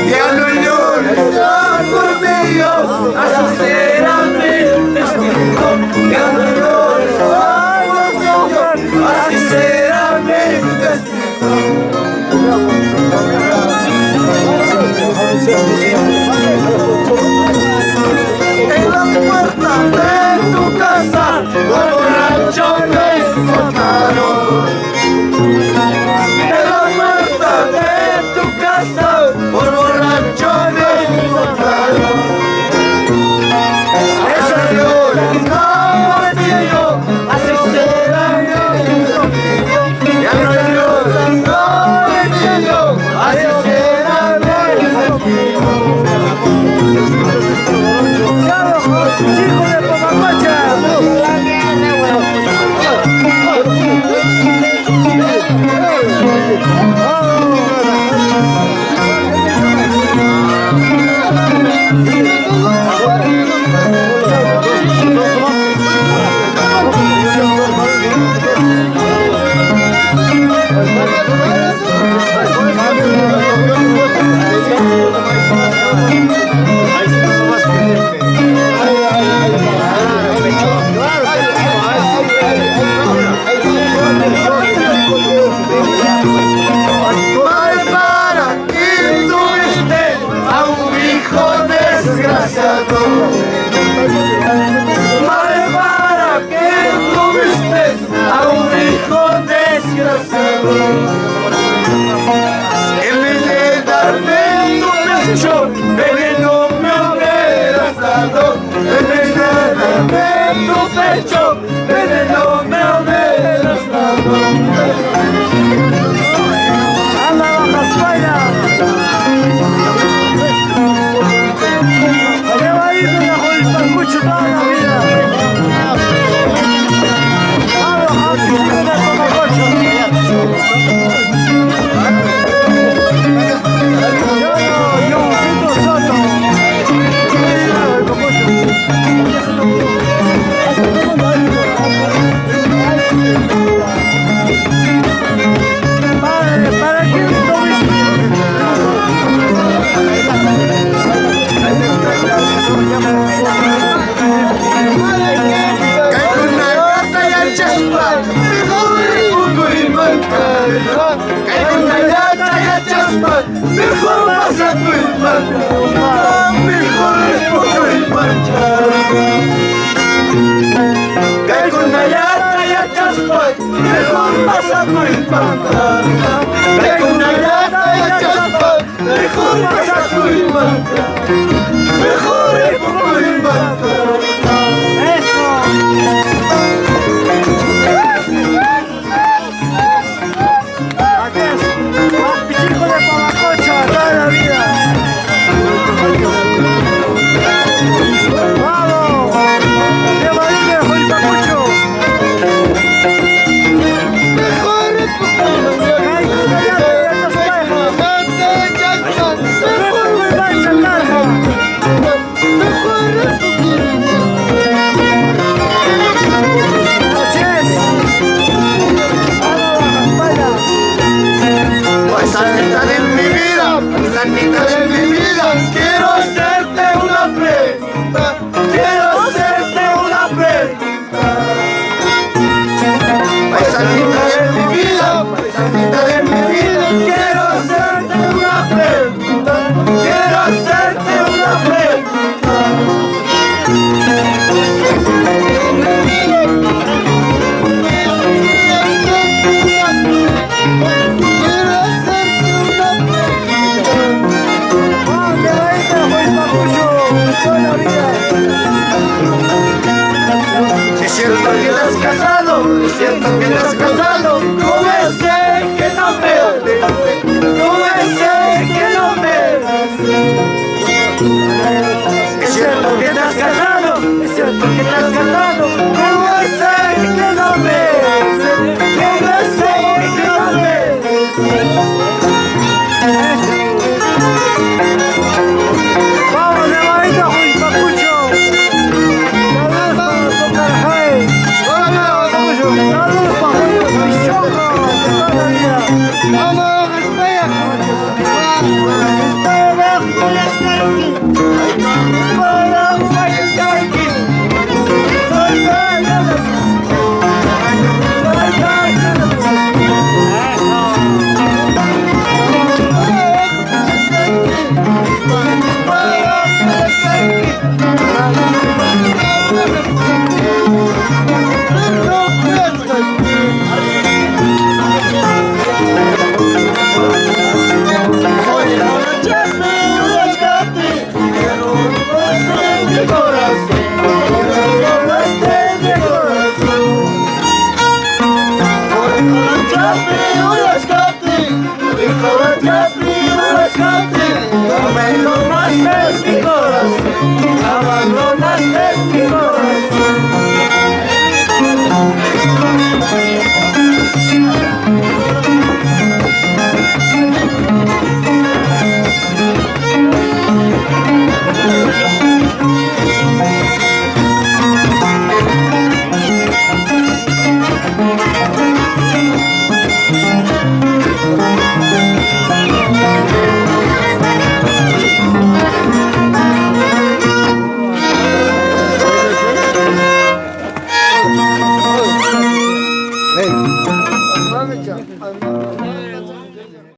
Ya no llores por mí, así será. Desgraciado. Madre, ¿para qué tuviste a un hijo desgraciado? En vez de darme tu pecho, veneno me hubieras dado. En vez de darme tu pecho, veneno me hubieras dado. ¡Anda, baja España! ¡Me va a ir de la Pacucho toda la vida! ¡Vamos, Pacucho! ¡Yo, Soto! Padre, ¿para qué tuviste? Mejor pasakuymanqa, mejor pukuymanqa. Kaykunallata yachaspa, mejor pasakuymanqa. Kaykunallata yachaspa, mejor pasakuymanqa. Mejor pukuymanqa. ¡Eso! Aquí es, Pichico de Pamacocha, toda la vida. ¡Vamos! ¡Qué maravilla, Pacucho! Así es. Paisanita de mi vida, paisanita de mi vida, quiero hacerte una pregunta, quiero hacerte una pregunta. Paisanita de mi vida, paisanita de mi vida, quiero hacerte una pregunta, quiero hacerte una pregunta. Es cierto que te has casado, es cierto que te has casado con ese